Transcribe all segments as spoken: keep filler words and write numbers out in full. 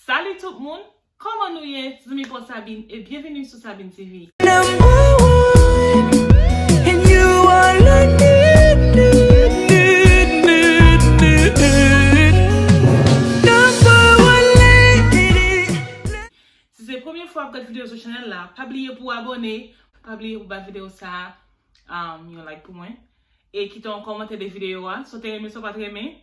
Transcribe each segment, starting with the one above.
Salut tout moun, kòman nou ye? Zanmi pa w Sabine e byenveni sou Sabine T V. Si se premye fwa w ap gade videyo sou chanèl la, pa bliye pou w abòne, pa bliye pou w bay videyo sa a, um, yon like pou mwen. E kite yon kòmantè de videyo a, si w te renmen, si w pa t renmen.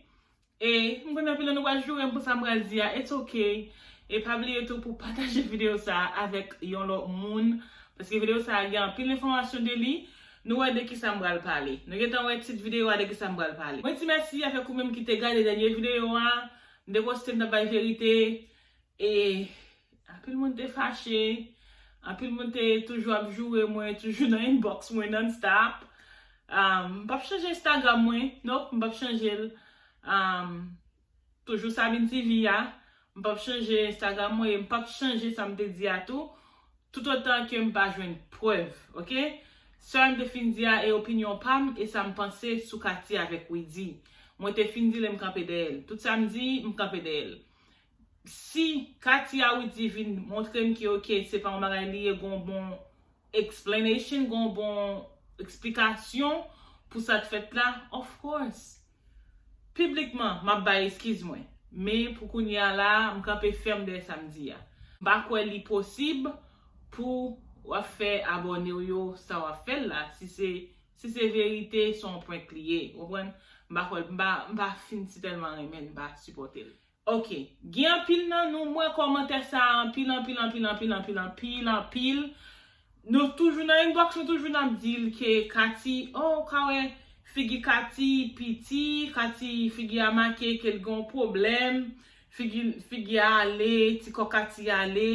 E m konnen anpil nan nou pral joure m pou sa m pral di a, it's okay. E pa bliye tou pou pataje videyo sa a avèk yon lòt moun, paske videyo sa a gen anpil enfòmasyon de li. Nou wè de kisa m pral pale. Nou gentan wè tit videyo a de kisa m pral pale. Mwen di mèsi avèk ou menm ki te gade dènye videyo a. M te poste m t ap bay verite. E anpil moun te fache, anpil moun te toujou ap joure mwen, toujou nan inbox mwen non-stop. Um, m p ap chanje Instagram mwen, nope, m p ap chanje l. Um, toujou Sabine T V a, m p ap chanje Instagram mwen e m p ap chanje sa m te di a tou, toutotan ke m pa jwenn prèv, oke? Sa m te fin di a e opinyon pa m e sa m panse sou Katy avèk Widy. Mwen te fin di l e m kanpe dèyè l. Tout sa m di, m kanpe dèyè l. Si Katy a Widy vin montre m ke, oke, se pa yon bagay li ye, gon bon explanation, gon bon eksplikasyon pou sa t fèt la, of course. Piblikman, m ap bay eskiz mwen. Men pou kounye a la, m kanpe fèm dèyè sa m di a. M pa kwè li posib pou w ap fè abòne w yo sa w ap fè l la. Si se, si se verite, se yon prank li ye. Ou konprann? M pa kwè, m pa, m pa fin si tèlman renmen l, m pa sipòte l. Oke, gen anpil nan nou, m wè kòmantè sa a anpil, anpil, anpil, anpil, anpil, anpil, anpil. Nou toujou nan inbox, nou toujou n ap di l ke Katy, oh, ou ka wè figi Katy piti, Katy figi a make ke l gen yon pwoblèm, figi, figi a ale, ti kò Katy ale.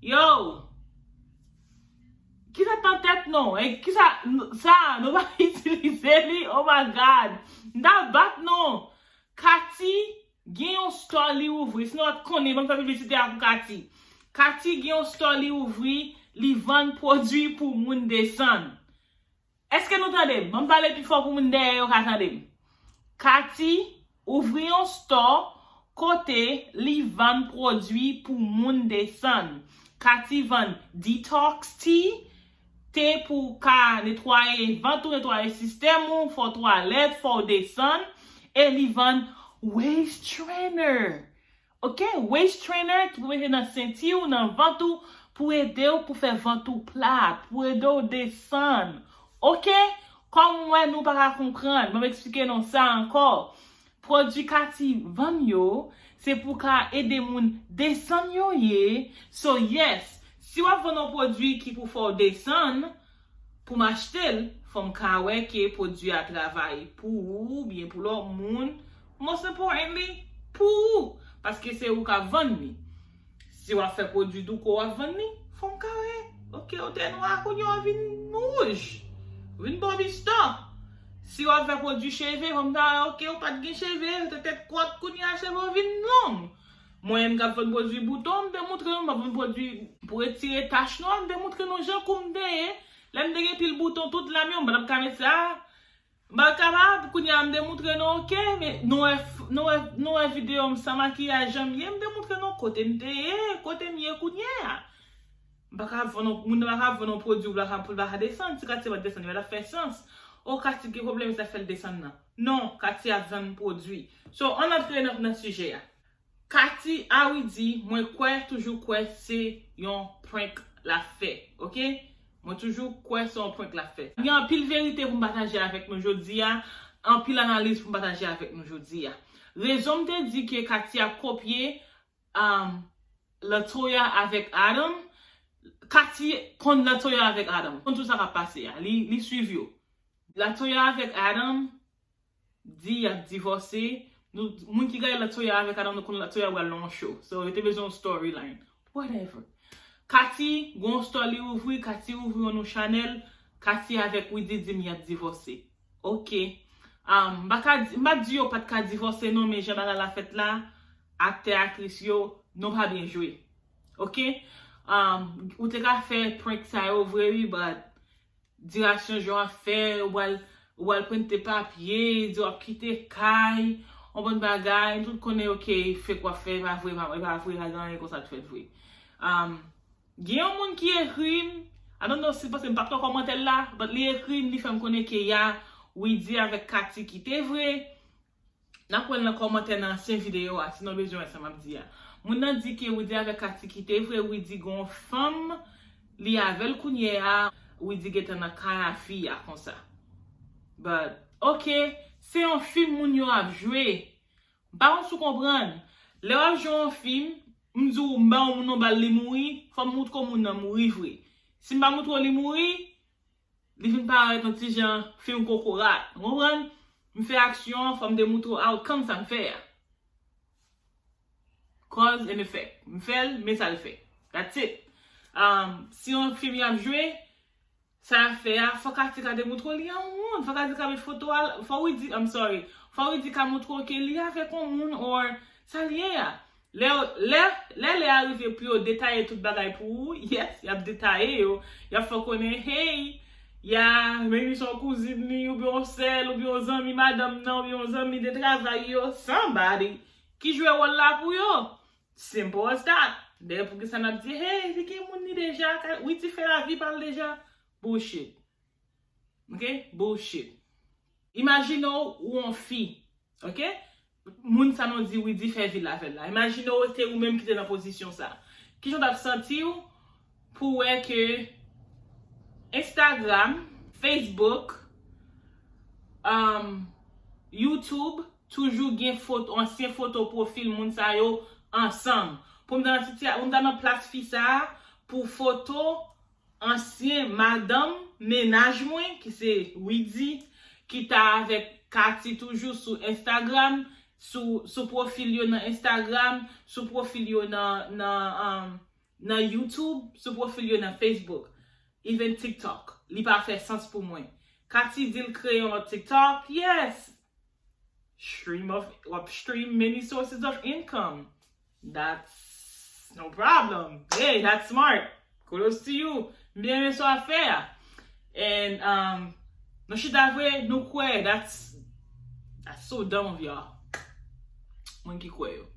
Yo! Kisa t nan tèt nou? E kisa, n-, sa, nou pa itilize li? Oh my God! M ta bat nou! Katy gen yon store li ouvri. Si nou pa t konnen, ban m fè piblisite a pou Katy. Katy gen yon store li ouvri, li vann pwodui pou moun desann. Èske nou tande m? Ban m pale pi fò pou moun dèyè yo ka tande m. Katy ouvri yon store kote li vann pwodui pou moun desann. Katy vann detox tea, te pou ka netwaye vant ou, netwaye sistèm ou, fè w twalèt, fè w desann, e li vann waist trainer. Oke, waist trainer ki pou mete nan senti w, nan vant ou, pou ede w, pou fè vant ou plat, pou ede w desann. Oke, kòm m wè nou pa ka konprann, ban m eksplike nou sa ankò. Pwodui Katy vann yo, se pou ka ede moun desann yo ye. So yes, si w ap vann yon pwodui ki pou fè w desann, pou m achte l, fò m ka wè ke pwodui a travay pou ou oubyen pou lòt moun. Most importantly, pou ou, paske se ou k ap vann li. Si w ap fè pwodui douko w ap vann li, fò m ka wè. Oke, ou te nwa, kounye a w vin wouj. Ou vin Bobby Star. Si w ap fè pwodui cheve, fò m ta wè, oke, ou pa t gen cheve, ou te tèt kwòt, kounye a cheve w vin long. Mwen menm k ap vann pwodui bouton, m te montre nou, m ap vann pwodui pou retire tach nwa, m te montre nou jan kou m te ye. Lè m te gen pil bouton tout lam yo, m pa t ap ka met sa. M pa t kapab, kounye a m te montre nou, oke, men nou wè, nou wè, nou wè videyo m san makiyaj jan m ye, m te montre nou kote m te ye, kote m ye kounye a. M pa ka vann, moun nan pa ka vann yon pwodui pou l pa ka, pou l pa ka desann. Si Katy pa t desann, li pa t ap fè sans. O, Katy gen pwoblèm, sa fè l desann nan. Non, Katy ap vann pwodui. So, ann antre nan, nan sijè a. Katy a Widy, mwen kwè, toujou kwè se yon prank l ap fè, oke? Mwen toujou kwè se yon prank l ap fè. Gen anpil verite pou m pataje avèk nou jodi a, anpil analiz pou m pataje avèk nou jodi a. Rezon m te di ke Katy ap kopye, um, Latoya avèk Adam, Katy konn Latoya avèk Adam, konn tout sa k ap pase a, li, li swiv yo. Latoya avèk Adam, di y ap divòse. Nou, moun ki gade Latoya avèk Adam, nou konn Latoya pral nan yon show. So, yo te bezwen yon storyline. Whatever. Katy, gon store li ouvri, Katy ouvri yon nou chanèl, Katy avèk Widy di m y ap divòse. Oke. Um, m pa ka di, m pa di yo pa t ka divòse non, men jan bagay la fèt la, aktè, aktris yo, nou pa byen jwe. Oke? Um, ou te ka fè prank sa yo vre wi, but dirasyon jan w ap fè, ou pral, ou pral prente papye, di w ap kite kay, yon bann bagay, nou tout konnen, ok, fake w ap fè, e pa vre, e pa vre, pa gen anyen konsa k fèt vre. Um, gen yon moun ki ekri m, I don't know si paske m pa t wè kòmantè l la, but li ekri m, li fè m konnen ke ya, Widy avèk Katy kite vre. N ap wè l nan kòmantè nan ansyen videyo a, si nou bezwen wè sa m ap di a. Moun nan di ke Widy avèk Katy kite vre, Widy gon fanm, li avè l kounye a, Widy gentan nan kay a fi a konsa. But, ok, se yon fim moun yo ap jwe. M pa konn si w konprann. Lè w ap jwe yon fim, m di w m ba yon moun yon bal li mouri, fò m moutre w moun nan mouri vre. Si m pa moutre w li mouri, li vin parèt yon ti jan fim kokorat. Ou konprann? M fè aksyon an, fò m te moutre w outcome sa m fè a. Cause and effect. M fè l, men sa l fè. That's it. Um, si yon fim y ap jwe, sa y ap fè a, fò Katy ka te moutre w li an moun. Fò Katy ka met foto a, fò Widy, I'm sorry. Fò Widy ka moutre w ke li avèk yon moun or sa l ye a. Lè, lè, lè, lè a rive pou yo detaye tout bagay pou ou, yes, y ap detaye yo. Y ap fè w konnen, hey, ya, maybe se yon kouzin li, oubyen yon sè l, oubyen yon zanmi madanm nan, oubyen yon zanmi de travay yo, somebody ki jwe wòl la pou yo. Simple as that. Dayè poukisa n ap di, hey, li gen moun li deja, ka, Widy fè lavi pa l deja. Bullshit. Ok? Bullshit. Imajine w, ou yon fi. Ok? Moun sa nou di Widy fè vi l avè l la. Imajine w te ou menm ki te nan pozisyon sa. Kijan w t ap santi w pou wè ke Instagram, Facebook, um, YouTube, toujou gen foto, ansyen foto pwofil moun sa yo ansanm. Pou m ta nan sitya-, pou m ta nan plas fi sa a, pou foto ansyen madanm mennaj mwen, ki se Widy, ki ta avèk Katy toujou sou Instagram, sou, sou pwofil yo nan Instagram, sou pwofil yo nan, nan, um, nan YouTube, sou pwofil yo nan Facebook, even TikTok. Li pa fè sans pou mwen. Katy di l kreye yon lòt TikTok, yes! Stream of, w ap stream many sources of income. That's no problem. Hey, that's smart. Kudos to you. M byen renmen sa w ap fè a. And, um, nou chita vre, nou kwè. That's, that's so dumb of y'all. Moun ki kwè yo.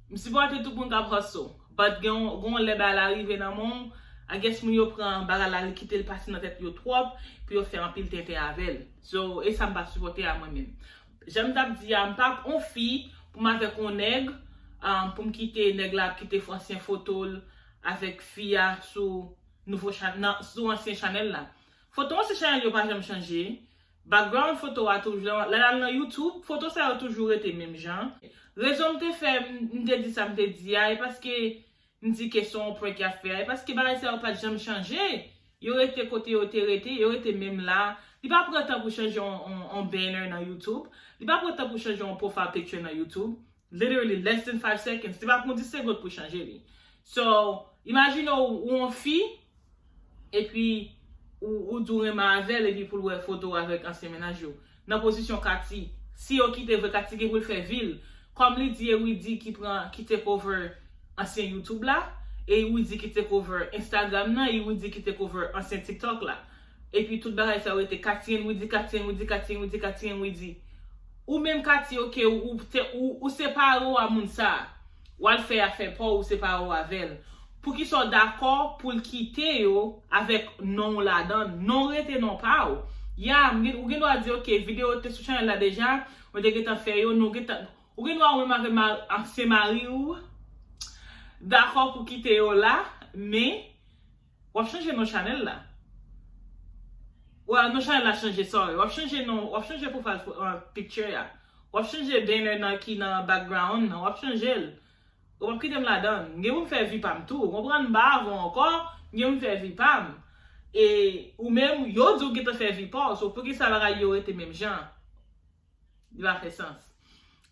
M sipòte tout moun k ap hustle. But gen yon, gen yon lè bagay la rive nan men w, I guess moun yo pran bagay la, li kite l pase nan tèt yo twòp, pou yo fè anpil tenten avè l. So, e sa m pa sipòte a mwen menm. Jan m t ap di a, m p ap on fi pou m avèk on nèg, um, pou m kite nèg la ap kite ansyen foto l avèk fi a sou nouvo cha-, nan, sou ansyen chanèl la. Foto ansyen chanèl yo pa janm chanje. Background foto a toujou, lè, lè l al nan YouTube, foto sa yo toujou rete menm jan. Rezon m te fè, m, m te di sa m te di a, e paske m di ke se yon prank y ap fè a, e paske bagay sa yo pa t janm chanje. Yo rete kote yo te rete, yo rete menm la. Li pa pran tan pou chanje yon, yon, yon banner nan YouTube. Li pa pran tan pou chanje yon profile picture nan YouTube. Literally, less than five seconds. Li pa pran dis segond pou chanje li. So, imajine w, ou yon fi, epi ou, ou di w renmen avè l, epi pou l wè foto w avèk ansyen mennaj ou. Nan pozisyon Katy, si yo kite vre, Katy gen pou l fè vi l. Kòm li di, e Widy ki pran, ki take over ansyen YouTube la, e Widy ki take over Instagram nan, e Widy ki take over ansyen TikTok la. Epi tout bagay sa yo rete Katy and Widy, Katy and Widy, Katy and Widy, Katy and Widy. Ou menm Katy, ok, ou, ou te, ou, ou separe w a moun sa. W al fè afè pa w, ou separe w avè l. Poukisa w dakò pou l kite yo avèk non w ladan l? Non w rete non pa w. Ya, m gen, ou gen dwa di, ok, videyo te sou chanèl la deja, mwen te gentan fè yo, non w gentan, ou gen dwa ou menm avè ma-, ansyen mari w dakò pou kite yo la, men w ap chanje non chanèl la. Well, non chanèl la chanje, sorry. W ap chanje non, w ap chanje profile fo-, uh, picture a. W ap chanje banner nan ki nan background nan, w ap chanje l. Ou p ap kite m ladan. M gen pou m fè vi pa m tou. Ou konprann? M pa avè w ankò, m gen pou m fè vi pa m. E ou menm, yo di w gentan fè vi pa w. So, poukisa bagay yo rete menm jan? Li pa fè sans.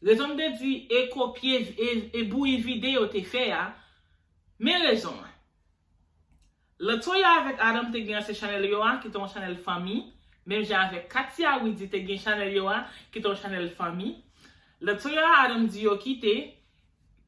Rezon m te di e kopye, e, e bouyi vide yo te fè a, men rezon an. Latoya avèk Adam te gen ansyen chanèl yo a, ki te yon chanèl fanmi. Menm jan avèk Katia Widy te gen chanèl yo a, ki te yon chanèl fanmi. Latoya Adam di yo kite,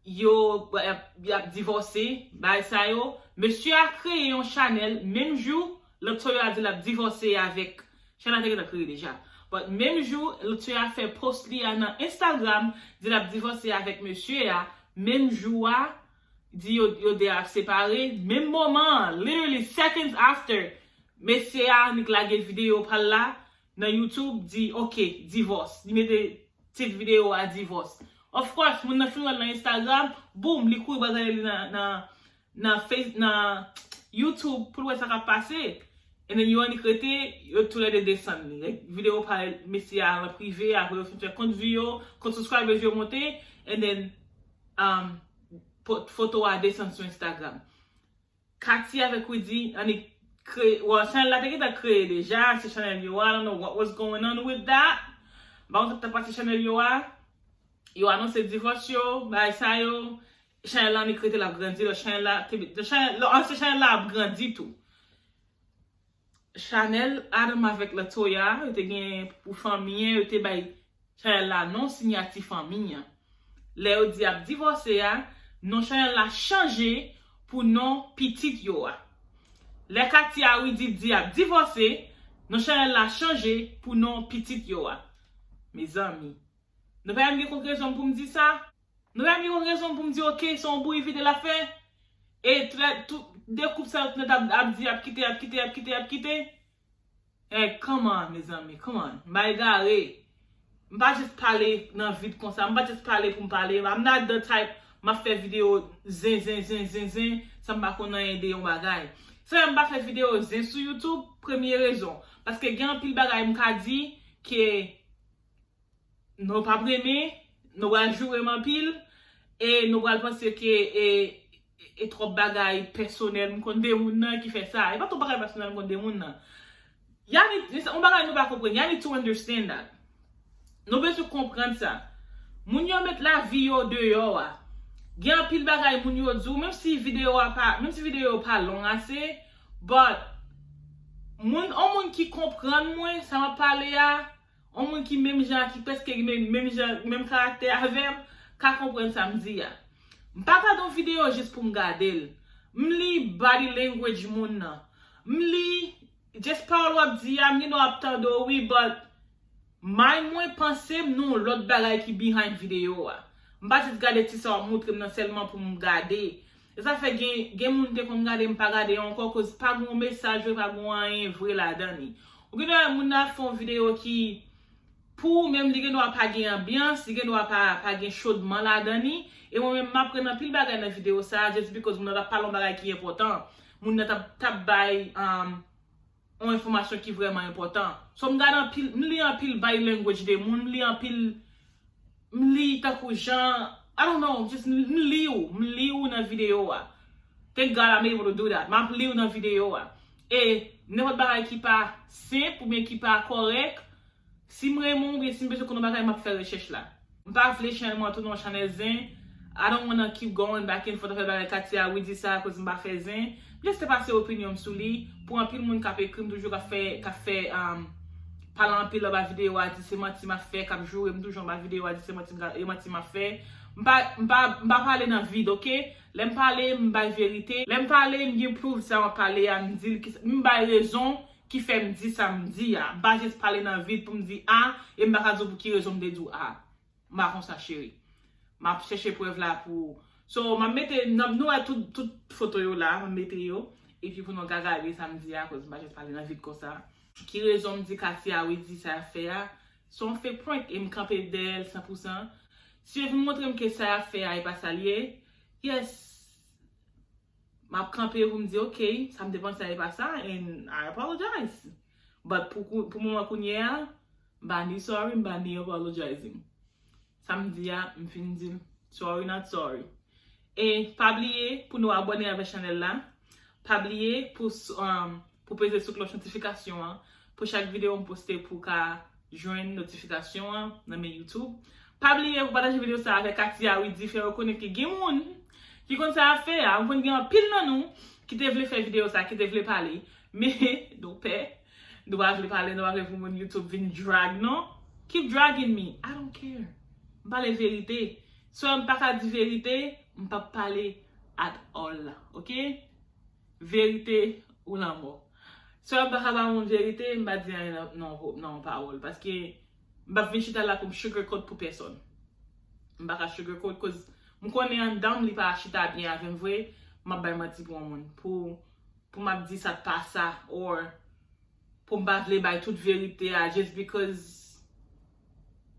yo, y ap, y ap divòse, bagay sa yo. Mesye a kreye yon chanèl, menm jou, Latoya di l ap divòse avèk, chanèl la te gentan kreye deja. But menm jou Latoya fè post li a nan Instagram, di l ap divòse avèk mesye a, menm jou a, di yo, yo de ap separe, menm moman an, literally seconds after, mesye a annik lage videyo pa l la nan YouTube, di, "Ok, divòs." Li mete tit videyo a, "Divòs." Of course, moun nan fin wè l nan Instagram, boom, li kouri pral gade li nan, nan, nan, Face, nan YouTube pou l wè sa k ap pase. And then yo annik rete, yo toulède desann li. Like, videyo pa mesye a nan prive, apre yo fin fè kont vi yo, kont subscribers yo monte, and then um, foto a desann sou Instagram. Katy avèk Widy annik kreye, well, chanèl la te gentan kreye deja, se chanèl yo a, I don't know what was going on with that. M pa konn sa k t ap pase chanèl yo a. Yo anonse divòs yo, bagay sa yo. Chanèl la annik rete l ap grandi, lè chanèl la, te, lè chanèl, lè, se chanèl la ap grandi tou. Chanèl Adam avèk Latoya, yo te gen pou fanmi an, yo te bay chanèl la non siyati fanmi an. Lè yo di ap divòse a, non chanèl la chanje pou non pitit yo a. Lè Katy a Widy di ap divòse, non chanèl la chanje pou non pitit yo a. Mezanmi, nou pa janm gen kont rezon pou m di sa? Nou pa janm gen kont rezon pou m di, "Ok, se yon bouyi vide l ap fè"? E tout, tout, de koup sa yo tout nèt ap, ap di, ap kite, ap kite, ap kite, ap kite. Eh, come on, mezanmi, come on. M pa egare. M pa just pale nan vid konsa. M pa just pale pou m pale. I'm not the type, m ap fè videyo zen, zen, zen, zen, zen, san m pa konn anyen de yon bagay. Sa fè m pa fè videyo zen sou YouTube, premye rezon. Paske gen anpil bagay m ka di ke nou p ap renmen, nou pral joure m anpil, e nou pral panse ke e, e twòp bagay pèsonèl m konn de moun nan ki fè sa. E pa twòp bagay pèsonèl m konn de moun nan. Y'all need, yon bagay nou pa konprann, y'all need to understand that. Nou bezwen konprann sa. Moun yo met lavi yo deyò a. Gen anpil bagay moun yo di w, menm si videyo a pa, menm si videyo pa long ase, but moun, yon moun ki konprann mwen, sa m ap pale a, yon moun ki menm jan, ki prèske menm, menm jan, menm karaktè avè m, ka konprann sa m di a. M pa gade yon videyo jis pou m gade l. M li body language moun nan. M li, just pawòl w ap di a, m gen dwa ap tande w, wi, but mind mwen, panse m, nan yon lòt bagay ki behind videyo a. M pa jis gade ti sa w ap montre m nan sèlman pou m gade. E sa fè gen, gen moun te konn gade, m pa gade yo ankò, koz pa gen yon mesaj vre, pa gen yon anyen vre ladan li. Ou gen dwa wè moun nan ap fè yon videyo ki, pou ou menm, li gen dwa pa gen anbyans, li gen dwa pa, pa gen chodman ladan li. E mwen menm, m aprann anpil bagay nan videyo sa a, just because moun nan t ap pale yon bagay ki enpòtan. Moun nan t ap, t ap bay, um, yon enfòmasyon ki vrèman enpòtan. So, m gade anpil, m li anpil body language de moun, m li anpil, m li tankou jan, I don't know, just m, m li w, m li w nan videyo a. Thank God I'm able to do that. M ap li w nan videyo a. E nenpòt bagay ki pa senp oubyen ki pa kòrèk, si m renmen w oubyen si m bezwen konn yon bagay, m ap fè rechèch la. M pa vle chanèl mwen an tounen yon chanèl zen. I don't wanna keep going back and forth avèk bagay Katia Widy sa, akoz m pa fè zen. M just te pase opinyon m sou li. Pou anpil moun k ap ekri m toujou, k ap fè, k ap fè, um, pale anpil anba videyo a, di se manti m ap fè, k ap joure m toujou anba videyo a, di se manti m ka, e manti m ap fè. M pa, m pa, m pa pale nan vid, oke? Lè m pale, m bay verite. Lè m pale, m gen proof sa m ap pale a, m di l ki, m bay rezon ki fè m di sa m di a. M pa jis pale nan vid pou m di a, e m pa ka di w pou ki rezon m te di w a. M pa konsa, cheri. M ap chèche prèv la pou ou. So, m ap mete, n ap, nou wè tout, tout foto yo la, m ap mete yo. Epi pou nou ka gade sa m di a, koz m pa jis pale nan vid konsa. Ki rezon m di Katia Widy sa y ap fè a? Se yon fake prank e m kanpe dèyè l san pou san. Si yo vin montre m ke sa y ap fè a, e pa sa l ye, yes, m ap kanpe pou m di, "Ok, sa m te panse a e pa sa, and I apologize." But pou, pou moman kounye a, m pa ni sorry, m pa ni apologizing. Sa m di a, m fin di l, sorry not sorry. E pa bliye pou nou abòne avèk chanèl la. Pa bliye pou, um, pou peze sou klòch notifikasyon an, pou chak videyo m poste pou w ka jwenn notifikasyon an nan men YouTube. Pa bliye pou pataje videyo sa avèk Katia Widy, fè yo konnen ke gen moun ki konn sa y ap fè a. M konn gen anpil nan nou ki te vle fè videyo sa, ki te vle pale, men nou pè, nou pa vle pale, nou pa vle pou moun YouTube vin drag, non. Keep dragging me, I don't care. M pale verite. Swa m pa ka di verite, m p ap pale at all, oke? Verite ou lanmò. Sè m pa ka ba moun verite, m pa di anyen nan, nan, nan yon pawòl. Paske m pa vin chita la pou m sugarcoat pou pèsonn. M pa ka sugarcoat, cause m konnen anndan m li pa chita byen avè m vre, m ap bay manti pou yon moun. Pou, pou m ap di sa t pa sa, or pou m pa vle bay tout verite a, just because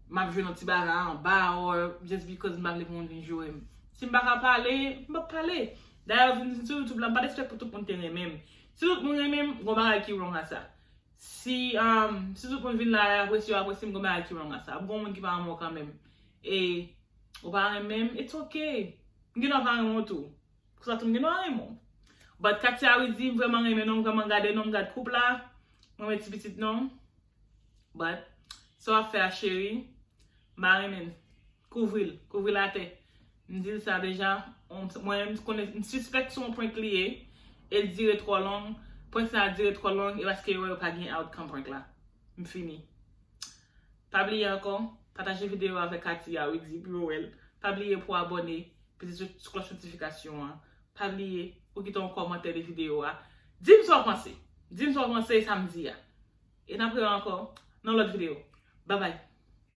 m ap jwenn yon ti bagay anba, or just because m pa vle pou moun vin joure m. Si m pa ka pale, m p ap pale. Dayè, vin sou YouTube la, m pa t expect pou tout moun te renmen m. Si tout moun renmen m, gon bagay ki wrong a sa. Si, um, si tout moun vin la, yo apresye, yo apresye m, gon bagay ki wrong a sa. Gon moun ki pa renmen w kanmenm. E, ou pa renmen m, it's ok. M gen dwa pa renmen w tou. Pou sa tou m gen dwa renmen w. But Katia Widy, m vrèman renmen non, m vrèman gade non, m gad koup la. M renmen ti pitit non. But, sa w ap fè a cheri, m pa renmen l. Kouvri l, kouvri l atè. M di l sa deja, on- mwen menm m konnen, m sispèk se yon prank li ye, e l dire twò long, prank sa dire twò long, e paske yo wè yo pa gen outcome prank la. M fini. Pa bliye ankò, pataje videyo a avèk Katia Widy pou yo wè l. Pa bliye pou abòne, peze sou, sou klòch notifikasyon an. Pa bliye pou kite yon kòmantè de videyo a. Di m sa w panse. Di m sa w panse samdi a. E n ap rewè ankò nan lòt videyo. Babay.